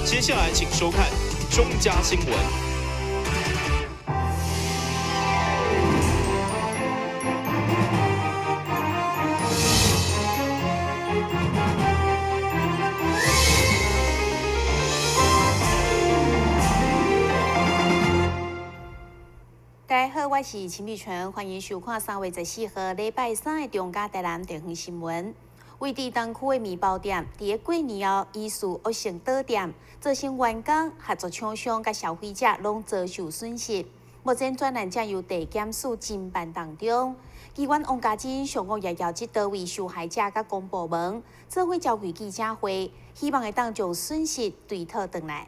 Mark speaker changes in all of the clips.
Speaker 1: 接下來請收看中嘉新聞。
Speaker 2: 大家好，我是秦美純，歡迎收看3月14號禮拜三的中嘉台南地方新聞。位佇東區的麵包店，佇咧過年後疑似惡性倒店，造成員工、合作廠商佮消費者攏遭受損失。目前專案正由地檢署偵辦當中。議員王家珍上個月邀這多位受害者佮公部門做伙召開記者會，希望會當將損失追討轉來。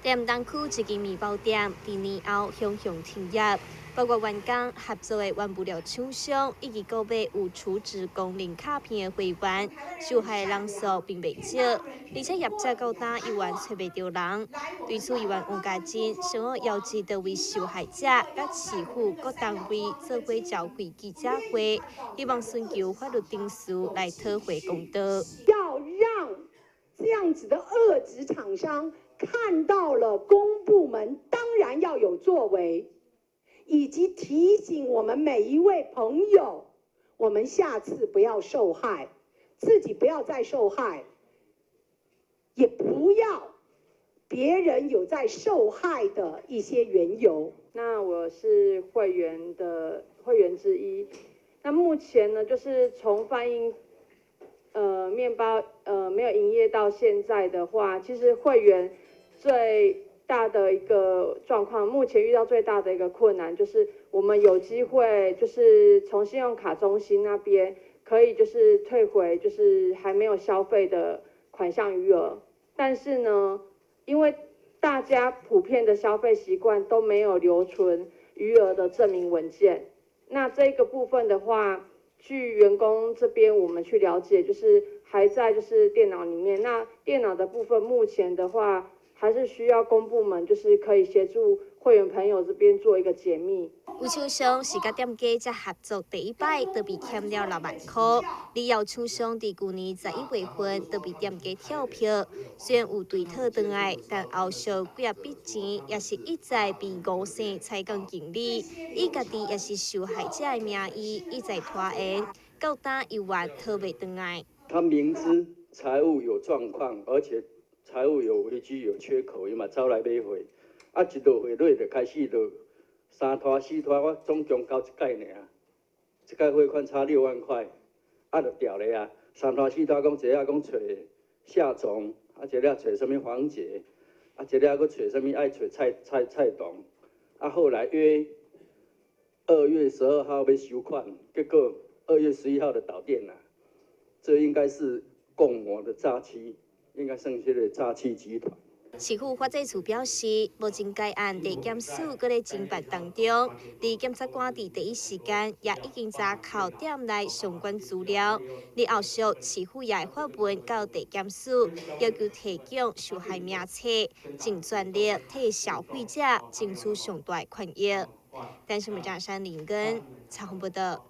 Speaker 3: 台南東區一間麵包店，佇年後雄雄停業，包括員工、合作的原物料廠商以及購買有儲值功能卡片的會員，受害的人數並袂少，而且業者到今猶原揣袂著人。對此，議員王家珍上午邀集多位受害者佮市府各單位做伙召開記者會，希望尋求法律程序來討回公道。
Speaker 4: 要讓這樣子的惡質廠商看到了，公部門當然要有作為，以及提醒我們每一位朋友，我們下次不要受害，自己不要再受害，也不要別人有在受害的一些緣由。
Speaker 5: 那我是會員的會員之一。那目前呢，就是從反映麵包沒有營業到現在的話，其實會員最大的一個狀況，目前遇到最大的一個困難，就是我們有機會就是從信用卡中心那邊可以就是退回就是還沒有消費的款項餘額，但是呢，因為大家普遍的消費習慣都沒有留存餘額的證明文件，那這個部分的話，據員工這邊我們去了解，就是還在就是電腦裡面，那電腦的部分目前的話，還是需要公部門，就是可以協助會員朋友這邊做一個解密。
Speaker 3: 有廠商是佮店家才合作第一擺，就被欠了6萬塊。理由廠商佇舊年11月份就被店家跳票，雖然有追討轉來，但後續幾仔筆錢也是一再被吳姓採購經理以家己也是受害者的名義一再拖延，到今猶原討袂轉來。
Speaker 6: 他明知財務有狀況，而且財務有危機、有缺口，伊嘛走來買貨，啊，一落貨落就開始就三拖四拖，我總共交一擺爾，這擺匯款差6萬塊，啊，就掉咧啊，三拖四拖講這下講揣夏總，啊，這下揣啥物黃姐，啊，這下閣揣啥物愛揣蔡蔡蔡董，啊，後來約2月12號欲收款，結果2月11號就倒店啦，這應該是共謀的詐欺。應該算這個詐欺集團。
Speaker 3: 市府發展處表示，目前該案地檢署閣咧偵辦當中，而檢察官佇第一時間也已經查扣店內相關資料。而後續市府也會發文到地檢署，要求提供受害名冊，盡全力替消費者爭取上大的權益。台視記者山林根採訪報導。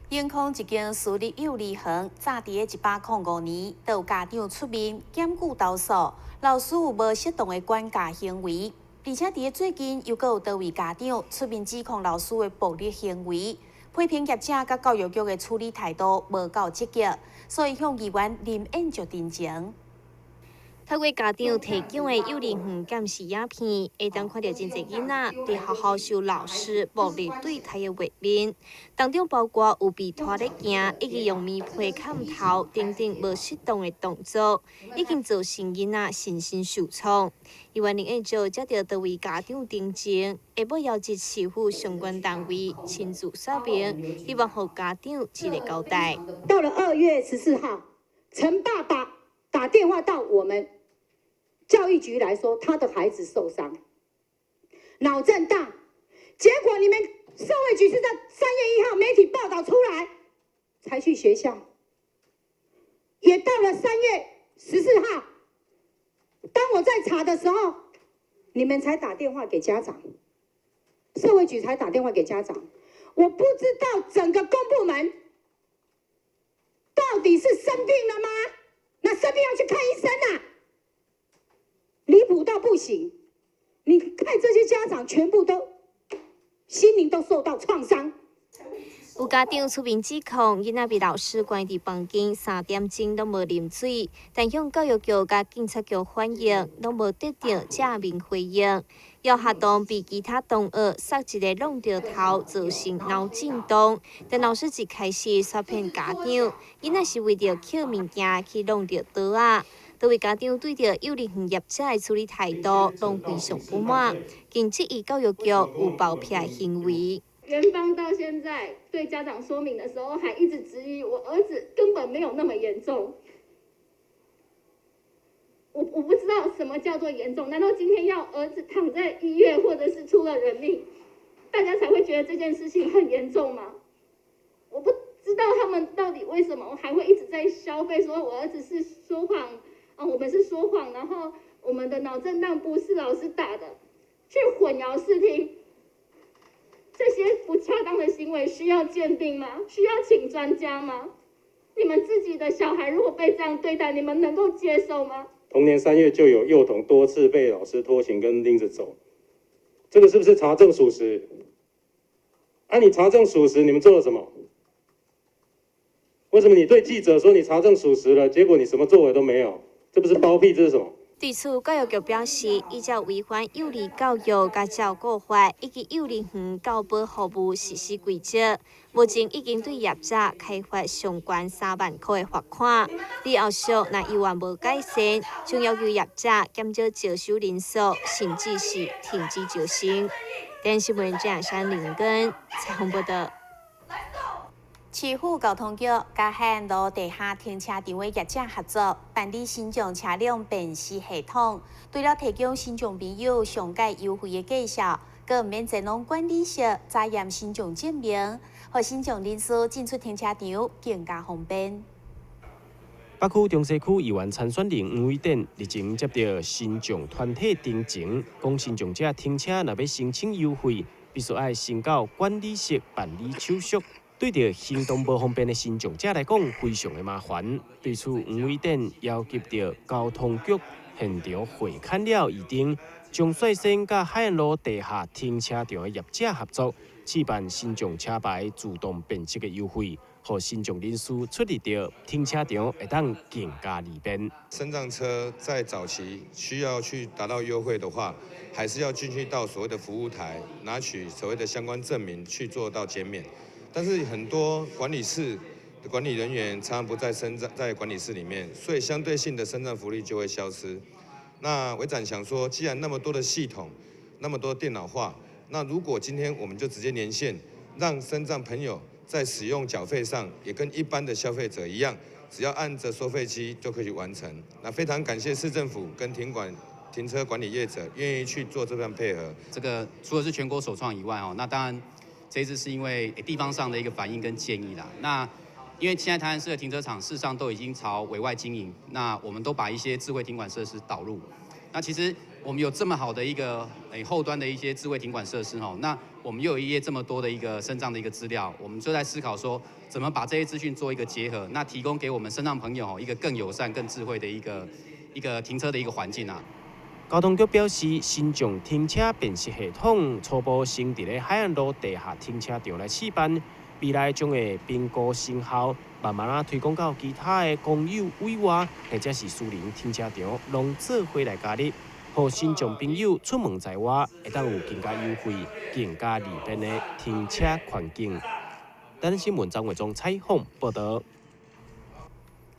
Speaker 2: 永康一間私立幼兒園，早佇咧105年，就有家長出面檢舉投訴，老師有無適當的管教行為，而且佇咧最近又閣有多位家長出面指控老師的暴力行為，批評業者佮教育局的處理態度無夠積極，所以向議員林燕石陳情。
Speaker 3: 透過家長提供的幼兒園監視影片，會當看著真濟囡仔佇學校受老師暴力對待的畫面，當中包括有被拖咧行，以及用棉被崁頭等等無適當的動作，已經造成囡仔身心受創。議員林燕石接著多位家長陳情，下晡邀集市府相關單位親自說明，希望予家長一個交代。
Speaker 4: 到了2月14號，陳爸爸打電話到我們教育局來說，他的孩子受傷，腦震盪，結果你們社會局是在3月1號媒體報道出來才去學校，也到了3月14號，當我在查的時候，你們才打電話給家長，社會局才打電話給家長，我不知道整個公部門到底是生病了嗎？那生病要去看醫生啊！離譜到不行。你看這些家長全部都心靈都受到創傷。
Speaker 3: 有家長出面指控，囡仔被老師關佇房間3點鐘攏無啉水，但向教育局佮警察局反映，攏無得著正面回應。有學童被其他同學捒一个挵著頭，造成腦震盪。但老師一開始煞騙家長，囡仔是為著抾物件去挵著桌仔。多位家長對著幼兒園業者的處理態度攏非常不滿，更質疑教育局有包庇行為。
Speaker 7: 園方到現在對家長說明的時候，還一直質疑我兒子根本沒有那麼嚴重。我不知道什麼叫做嚴重，難道今天要兒子躺在醫院，或者是出了人命，大家才會覺得這件事情很嚴重嗎？我不知道他們到底為什麼還會一直在消費，說我兒子是說謊啊，我們是說謊，然後我們的腦震盪不是老師打的，去混淆視聽。這些不恰當的行為需要鑑定嗎？需要請專家嗎？你們自己的小孩如果被這樣對待，你們能夠接受嗎？
Speaker 8: 同年3月就有幼童多次被老師拖行跟拎着走，這個是不是查證屬實？啊，你查證屬實，你們做了什麼？為什麼你對記者說你查證屬實了，結果你什麼作為都沒有？這不是包庇，這是什麼？
Speaker 3: 對此，教育局表示，依照違反幼兒教育佮照顧法以及幼兒園教保服務實施規則，目前已經對業者開罰上懸3萬塊的罰款。佇後續若猶原無改善，將要求業者減少招收人數，甚至是停止招生。電視新聞鄭山林根採訪報導。
Speaker 2: 市府交通局佮海岸路地下停車場的業者合作，辦理身障車輛辨識系統，除了提供身障朋友上蓋優惠的價數，閣毋免前往管理室查驗身障證明，予身障人士進出停車場更加方便。
Speaker 9: 北區中西區議員參選人黃偉典日前接著身障團體陳情，講身障者停車若欲申請優惠，必須愛先到管理室辦理手續。對著行動無方便的身障者來講，非常的麻煩。對此，黃偉典邀集著交通局現場會勘了議定，將率先佮海岸路地下停車場的業者合作，試辦身障車牌自動辨識的優惠，予身障人士出入著停車場會當更加利便。
Speaker 10: 身障車在早期需要去達到優惠的話，還是要進去到所謂的服務台拿取所謂的相關證明去做到減免。但是很多管理室的管理人員常常不在身障在管理室裡面，所以相對性的身障福利就會消失。那委長想說，既然那麼多的系統，那麼多電腦化，那如果今天我們就直接連線，讓身障朋友在使用繳費上也跟一般的消費者一樣，只要按著收費機就可以完成。那非常感謝市政府跟停管停車管理業者願意去做這份配合。
Speaker 11: 這個除了是全國首創以外哦，那當然。這次是因為地方上的一個反應跟建議啦。那因為現在台南市的停車場事實上都已經朝委外經營，那我們都把一些智慧停管設施導入。那其實我們有這麼好的一個後端的一些智慧停管設施吼，那我們又有一些這麼多的一個身障的一個資料，我們就在思考說怎麼把這些資訊做一個結合，那提供給我們身障朋友一個更友善、更智慧的一個停車的一個環境啊。
Speaker 9: 交通局表示，身障停車辨識系統初步先佇咧海岸路地下停車場來試辦，未來將會評估成效，慢慢仔推廣到其他的公有委外或者是私人停車場，攏做伙來加入，予身障朋友出門在外會當有更加優惠、更加利便的停車環境。台南新聞張偉忠採訪報導。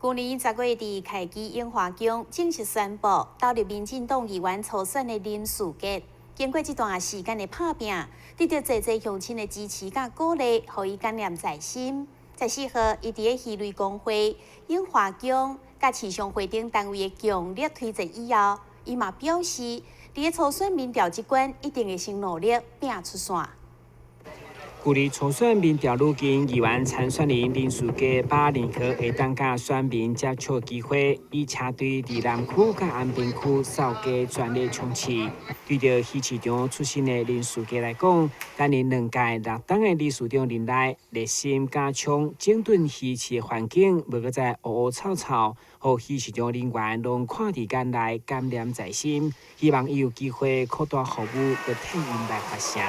Speaker 2: 舊年10月，佇開基永華宮正式宣布投入民進黨議員初選的林士傑，經過這段時間的拍拚，得著濟濟鄉親的支持佮鼓勵，予伊感念在心。14號，伊佇咧魚類公會、永華宮佮市商會等單位的強力推薦以後，伊嘛表示，佇咧初選民調這關，一定會先努力拚出線。
Speaker 12: 舊年初選民調愈近，議員參選人林士嘉把任何會當佮選民接觸機會，以車隊佇南區佮安平區掃街全力衝刺。對著魚市場出身的林士嘉來講，擔任兩屆六冬的理事長任內，熱心加強整頓魚市的環境，無閣再烏烏臭臭，予魚市場人員攏看佇眼內，感念在心。希望伊有機會擴大服務，閣替𪜶來發聲。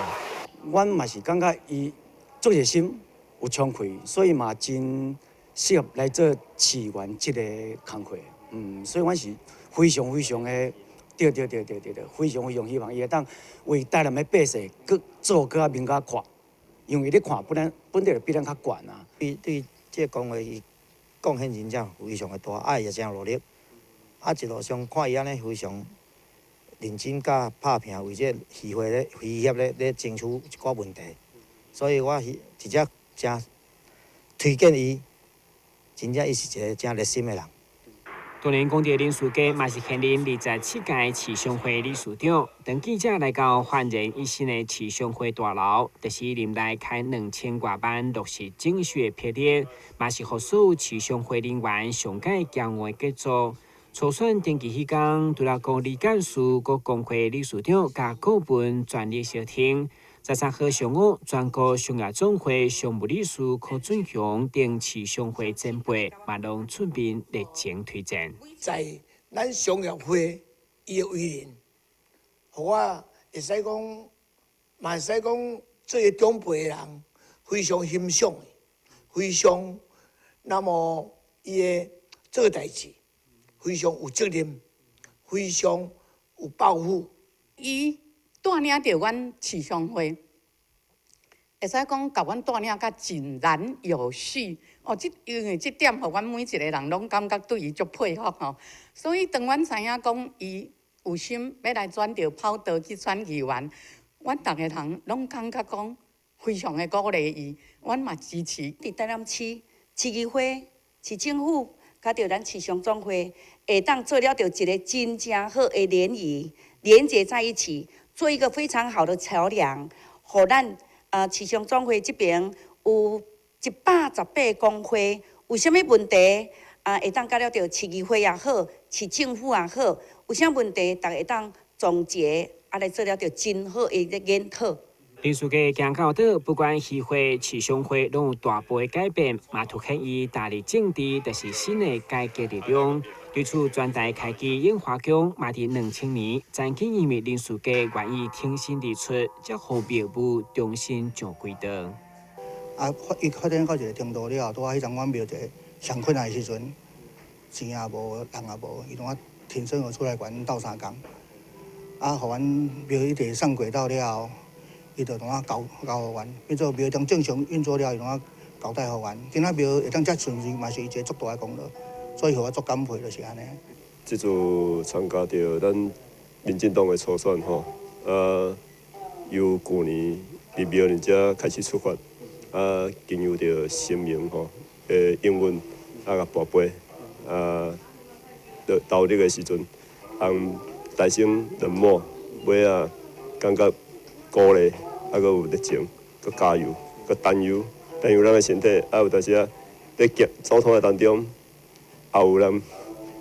Speaker 13: 阮嘛是感覺伊足熱心，有衝氣，所以嘛真適合來做市議員這个工課。所以阮是非常非常的，對對對對對對，非常非常希望伊會當為台南的百姓閣做閣較明較闊，因為你看本來本地就比咱較懸啊。
Speaker 14: 對對，這個工會伊貢獻真正非常的大，啊也誠努力，啊一路上看伊按呢非常認真佮拍拚，為這漁會咧漁協咧咧爭取一寡問題。所以我是直接誠推薦伊，真正伊是一个誠熱心的人。
Speaker 12: 當然，講著林士嘉嘛是現任27屆市商會理事長。當記者來到煥然一新的市商會大樓，就是任內開2000外萬落實整修的魄力，嘛是予所有市商會人員上蓋驕傲的傑作。初選登記彼工，除了講李幹事、閣工會理事長佮顧問全力相挺。13號上午，全國商業總會常務理事柯俊雄等市商會前輩嘛攏出面熱情推薦。
Speaker 15: 在咱商業會伊的為人，予我會使講，嘛會使講做伊長輩的人非常欣賞，非常那麼伊的做代誌非常有責任，非常有抱負。
Speaker 16: 伊帶領著阮市商會，會使講共阮帶領甲井然有序。哦，這因為這點，予阮每一個人攏感覺對伊足佩服吼。所以當阮知影講伊有心欲來轉著跑道去選議員，阮逐个人攏感覺講非常的鼓勵伊，阮嘛支持。
Speaker 17: 佇台南市市議會、市政府，佮著咱市商總會，會當做了著一个真正好的聯誼，連結在一起。做一個非常好的橋梁，予咱市商總會這邊有118個工會，有啥物問題啊？會當佮了著市議會也好，市政府也好，有啥問題，逐家會當總結，啊來做了著真好的研討。
Speaker 12: 林士嘉行到佗，不管漁會、市商會，攏有大步的改變，嘛凸顯伊踏入政治，就是新的改革力量。對此，全台開基永華宮嘛佇2000年，曾經因為林士嘉願意挺身而出，才予廟宇重新上軌道。
Speaker 18: 啊，伊發展到一個程度了後，拄仔彼陣阮廟一个上困難的時陣，錢也無，人也無，伊攏挺身而出來共阮鬥相共。啊，予阮廟一直上軌道了後，伊就當仔交交予阮，變做廟當正常運作了後，伊攏仔交代予阮。今仔廟會當遮順利，嘛是伊一個足大的功勞。所以予我足感佩，就是按呢。
Speaker 19: 這次參加著咱民進黨的初選吼，啊，由舊年佇廟裡遮開始出發，啊，經由著神明吼的應允，啊，共跋杯，啊，投入的時陣，翁大聲冷漠，尾仔感覺鼓勵，啊，閣有熱情，閣加油，閣擔憂，擔憂咱的身體，啊，有當時啊，佇行走通的當中。也有人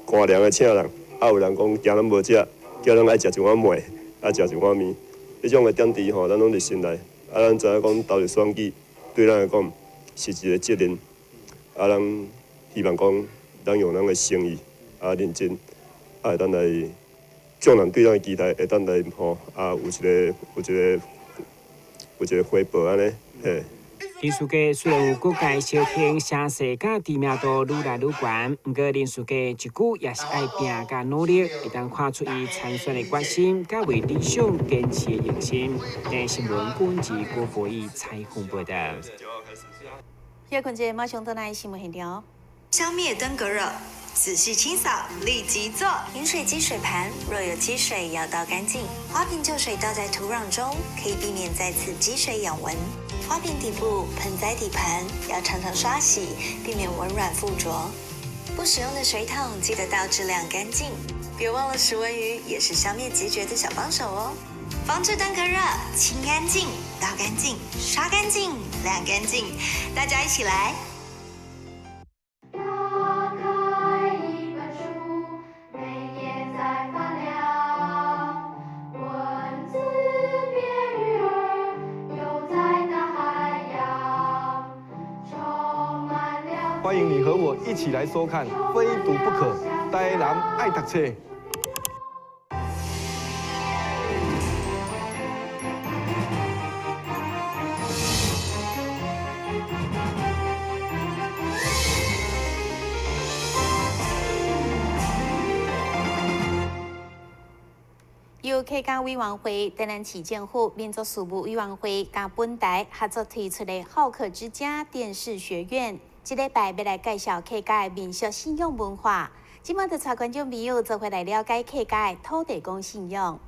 Speaker 19: 乾糧的請人，也有人講驚咱無食，叫咱愛食一碗糜，愛食一碗麵。彼種的點滴吼，咱攏佇心內。啊，咱知影講投入選舉，對咱來講是一個責任。啊，咱希望講，咱用咱的誠意啊認真，啊會當來眾人對咱的期待，會當來吼啊有一個有一個有一個回報按呢嘿。
Speaker 12: 林士嘉雖然有各界相挺，聲勢佮知名度愈來愈懸，毋過林士嘉一句也是愛拚佮努力，會當看出伊參選的決心，佮為理想堅持的用心。電視新聞郭志郭博義採訪報導。
Speaker 2: 歇睏者馬上轉來新聞現場。
Speaker 20: 消滅登革熱，仔細清掃，立即做。飲水機水盤若有積水，要倒乾淨。花瓶舊水倒在土壤中，可以避免再次積水養蚊。花瓶底部、盆栽底盤要常常刷洗，避免蚊卵附着。不使用的水桶記得倒置晾乾淨。別忘了食蚊魚也是消滅孑孓的小幫手哦。防治登革热，清干净、倒干净、刷干净、晾干净，大家一起来。
Speaker 21: 打开一本书，每页在发亮，文字变鱼儿，游在大海洋，充满了。
Speaker 22: 欢迎你和我一起来收看《非读不可》，台南爱读册。
Speaker 2: 由客家委员会、台南市政府民族事务委员会佮本台合作推出的好客之家电视学院，这礼拜欲来介绍客家的民俗信仰文化。这摆就带观众朋友做伙来了解客家的土地公信仰。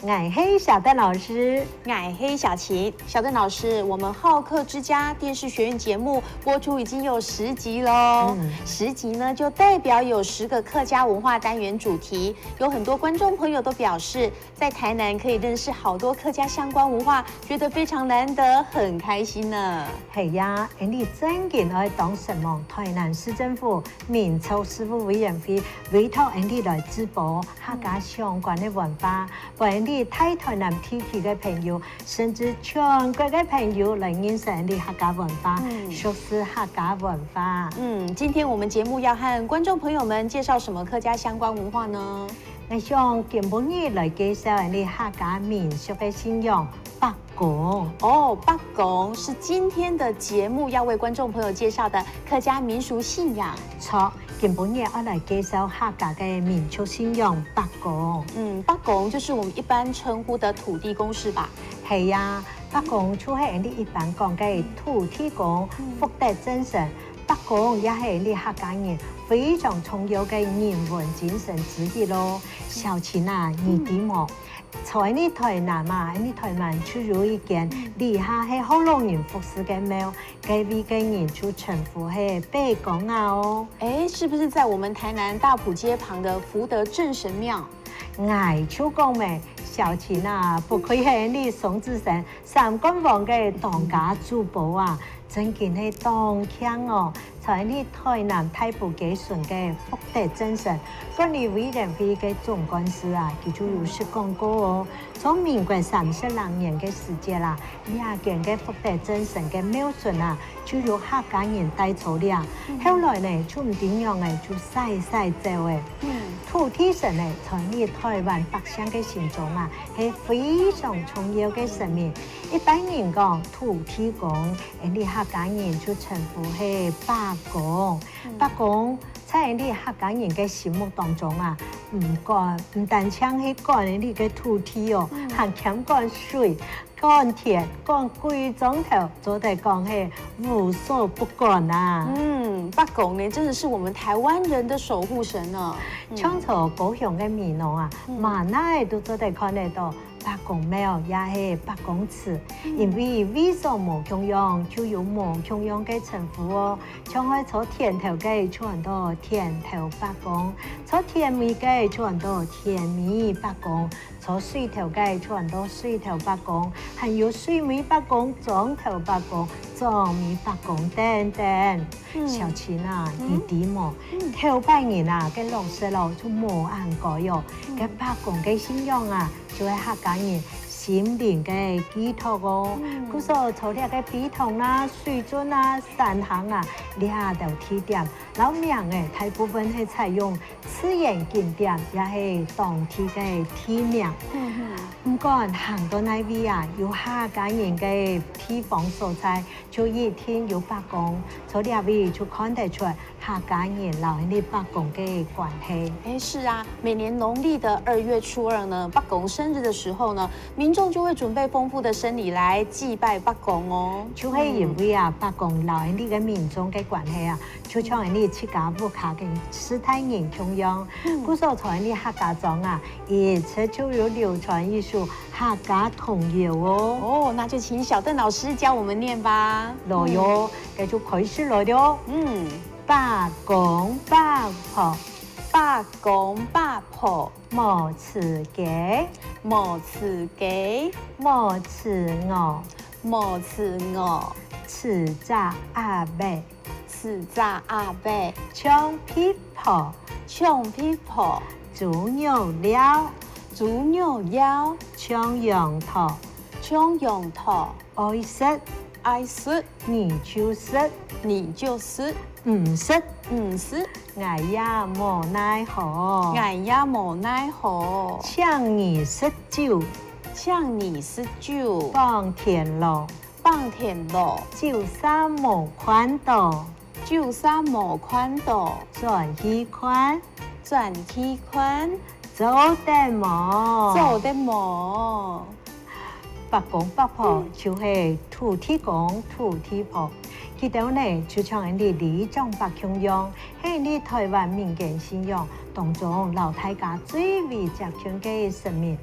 Speaker 23: 𠊎係小鄧老師，𠊎
Speaker 2: 係小琴。小鄧老師，我們好客之家電視學院節目播出已經有10集嘍。10集呢，就代表有10個客家文化單元主題。有很多觀眾朋友都表示，在台南可以認識好多客家相關文化，覺得非常難得，很開心呢。
Speaker 23: 係呀，你真緊愛當什麼？台南市政府民族事務委員會委託你來直播客家相關的文化，為你大台南地區的朋友，甚至全國的朋友來認識你客家文化，熟悉客家文化。
Speaker 2: 嗯，今天我們節目要和觀眾朋友們介紹什麼客家相關文化呢？
Speaker 23: 我想今晡日來介紹你客家民俗的信仰伯公。
Speaker 2: 哦，伯公是今天的節目要為觀眾朋友介紹的客家民俗信仰。
Speaker 23: 錯，今晡日我來介紹客家的民俗信仰伯公。
Speaker 2: 嗯，伯公就是我們一般稱呼的土地公，是吧？
Speaker 23: 係呀，伯公就係你一般講的土地公、福德正神。伯公也係你客家人非常重要的人文精神之一咯。小琴啊，你知無？在你台南啊，你台南就有一間底下係好多人服侍的廟，該位的人就稱呼係伯公啊哦。
Speaker 2: 哎，是不是在我們台南大埔街旁的福德正神廟？𠊎
Speaker 23: 就講咩？小琴啊，不愧係你宋子成三官王的當家主播啊！真見係當強哦，在你台南大埔街上的福德正神管理委員會的總幹事啊，佢就如實講過哦。從民國32年的時節啦，兩間的福德正神的廟順啊，就由客家人帶走了。後來呢，就毋點樣的，就世世走的。土地神呢，在你台灣百姓的心中啊，係非常重要的神明。一般人講土地公，你客家人就稱呼係伯公。伯公在你客家人的心目當中啊，毋管毋單止係管你的土地哦，還兼管水、管天、管幾種頭，做得講係無所不管啊。
Speaker 2: 嗯，伯公呢，真的是我們台灣人的守護神呢。
Speaker 23: 像在高雄的民農啊，嘛乃都做得看得到。伯公廟也係伯公祠，因為為數無共樣，就有無共樣的稱呼哦。像愛做田頭的，就喊做田頭伯公；做田尾的，就喊做田尾伯公；做水頭的，就喊做水頭伯公；還有水尾伯公、總頭伯公、總尾伯公等等。小琴啊，你知無？頭擺人啊，嘅落實咯就無按改喲，嘅伯公嘅信仰啊，就係客家人心靈嘅寄託哦。故說除了個筆筒啦、水準啊、山行啊，兩條地點，老名的大部分係採用自然景點，也係當地的地名。毋管行到哪位啊，有客家人的地方所在，就一定有伯公，從這位就看得出客家人摎𪜶伯公的關係。
Speaker 2: 哎，是啊，每年農曆的2月初2呢，伯公生日的時候呢，民眾。眾就會準備豐富的牲禮來祭拜伯公哦。
Speaker 23: 就係因為啊，伯公老𪜶个民眾个關係啊，就像𪜶七家五客跟世代人同樣。古時候在𪜶客家莊啊，一直就有流傳一首客家童謠哦。
Speaker 2: 哦，那就請小鄧老師教我們念吧。
Speaker 23: 來喲，這就開始來了。伯公伯婆，
Speaker 2: 伯公伯婆，
Speaker 23: 無飼雞，
Speaker 2: 無飼雞，
Speaker 23: 無飼鵝，
Speaker 2: 無飼鵝，
Speaker 23: 飼隻鴨仔，
Speaker 2: 飼隻鴨仔，
Speaker 23: 搶琵琶，
Speaker 2: 搶琵琶，
Speaker 23: 煮牛了，
Speaker 2: 煮牛了，
Speaker 23: 搶羊駝，
Speaker 2: 搶羊駝，
Speaker 23: 愛食，
Speaker 2: 愛食，
Speaker 23: 你就食，
Speaker 2: 你就食，
Speaker 23: 毋食，
Speaker 2: 毋食，𠊎
Speaker 23: 也無奈何，𠊎
Speaker 2: 也無奈何，
Speaker 23: 搶你食酒，
Speaker 2: 搶你食酒，
Speaker 23: 放田螺，
Speaker 2: 放田螺，
Speaker 23: 酒啥無看到，
Speaker 2: 酒啥無看到，
Speaker 23: 轉去看，
Speaker 2: 轉去看，
Speaker 23: 做得無？
Speaker 2: 做得無？
Speaker 23: 伯公伯婆就係土地公、土地婆。其中呢，就像𪜶里長伯共樣，係𪜶台灣民間信仰當中老大家最為接近个神明。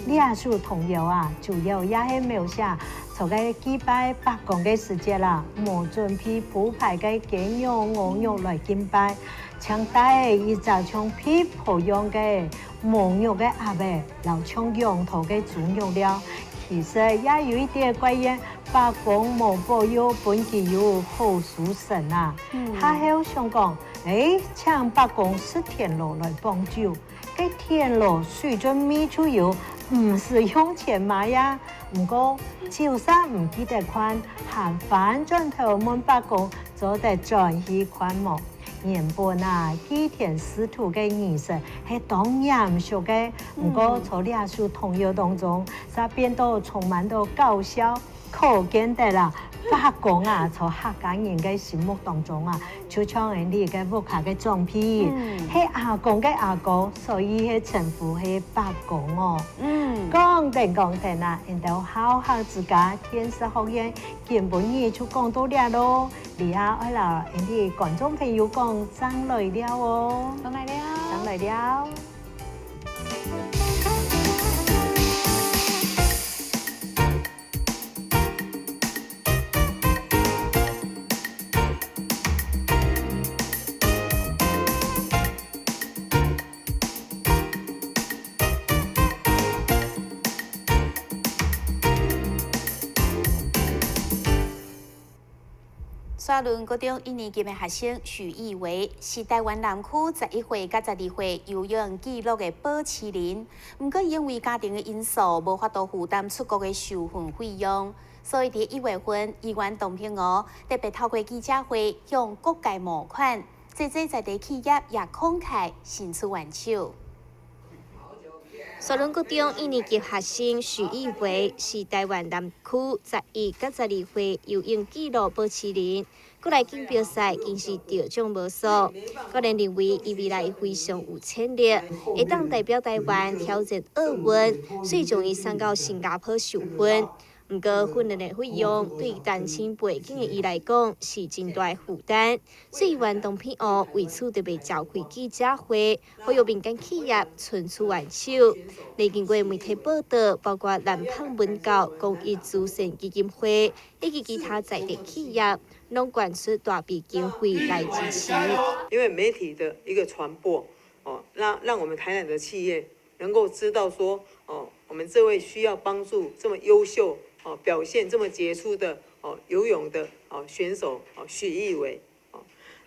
Speaker 23: 呢首童謠啊，主要也係描寫在个祭拜伯公个時節啦，無準備鋪排个雞肉、鵝肉來敬拜，請帶一隻像琵琶樣个無肉个鴨仔，摎搶羊駝个豬肉了。其實也有一點怪異，伯公無保佑，本佢有好收成啊。他還想講，請伯公食田螺來幫酒，个田螺水準米就有，毋是用錢買呀。毋過就算毋記得看，還反轉頭問伯公做得轉去看無？原本啊，祭天司徒个儀式係當嚴肅个，毋過在這首童謠當中，才變到充滿到搞笑，可見得啦。伯公啊，在客家人个心目當中啊，就像𪜶个屋下个長輩，係阿公个阿公，所以係稱呼係伯公哦。講定講定啊，𪜶兜好客之家電視學院今晡日就講到遮囉，你啊愛來𪜶的觀眾朋友講正來尞哦，
Speaker 2: 正來尞，
Speaker 23: 正來尞。
Speaker 2: 沙崙國中一年級的學生許義維是台灣南區11歲佮12歲游泳紀錄的保持人，毋過因為家庭的因素，無法度負擔出國的受訓費用，所以佇1月份，議員董平娥特別透過記者會向各界募款，這濟在地企業也慷慨伸出援手。
Speaker 3: 沙崙國中一年級學生許義維是台灣南區11佮12歲游泳紀錄保持人，過來錦標賽更是得獎無數。個人認為，伊未來非常有潛力，會當代表台灣挑戰奧運，所以將伊送到新加坡受訓。毋過訓練的費用對單親背景的伊來講是真大的負擔，所以議員董片娥為此特別召開記者會，呼籲民間企業伸出援手。來經過媒體報道，包括南方文教公益慈善基金會以及其他在地企業，攏捐出大筆經費來支持。
Speaker 1: 因為媒體的一個傳播，哦，讓我們台南的企業能夠知道說，哦，我們這位需要幫助這麼優秀。哦，表現這麼傑出的哦游泳的哦選手哦許義偉哦，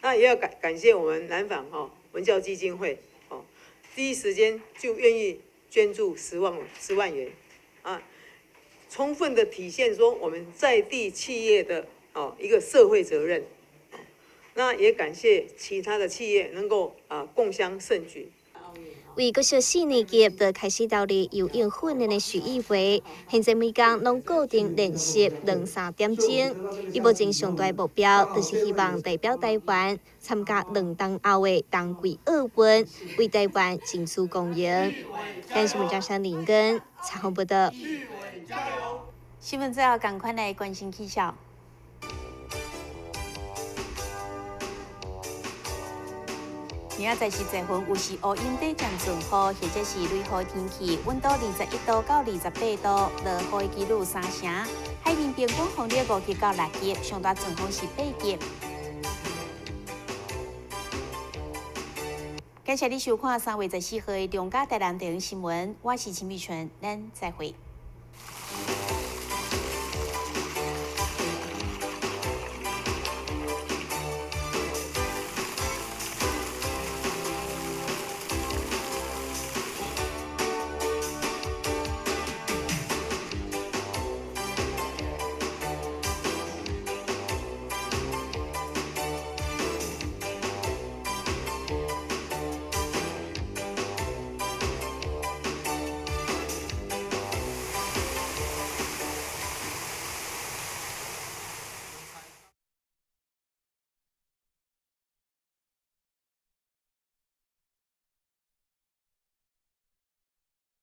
Speaker 1: 那也要感謝我們南紡哦文教基金會哦，第一時間就願意捐助10萬元啊，充分的體現說我們在地企業的哦一個社會責任。那也感謝其他的企業能夠啊共襄盛舉。
Speaker 3: 為國小四年級就開始投入游泳訓練的許義維，現在每工攏固定練習2、3點鐘。伊目前上大目標就是希望代表台灣參加2冬後的冬季奧運，為台灣爭取光榮。電視記者林根採訪報道。
Speaker 22: 加油！
Speaker 2: 新聞最後，仝款來關心氣象。明仔載是濟雲，有時烏雲短暫陣雨，或者是雷雨天氣，溫度21度到28度，落雨的幾率三成。海面平均風力5級到6級，上大陣風是8級。感謝你收看3月14號的中嘉台南地方新聞，我是陳美純，咱再會。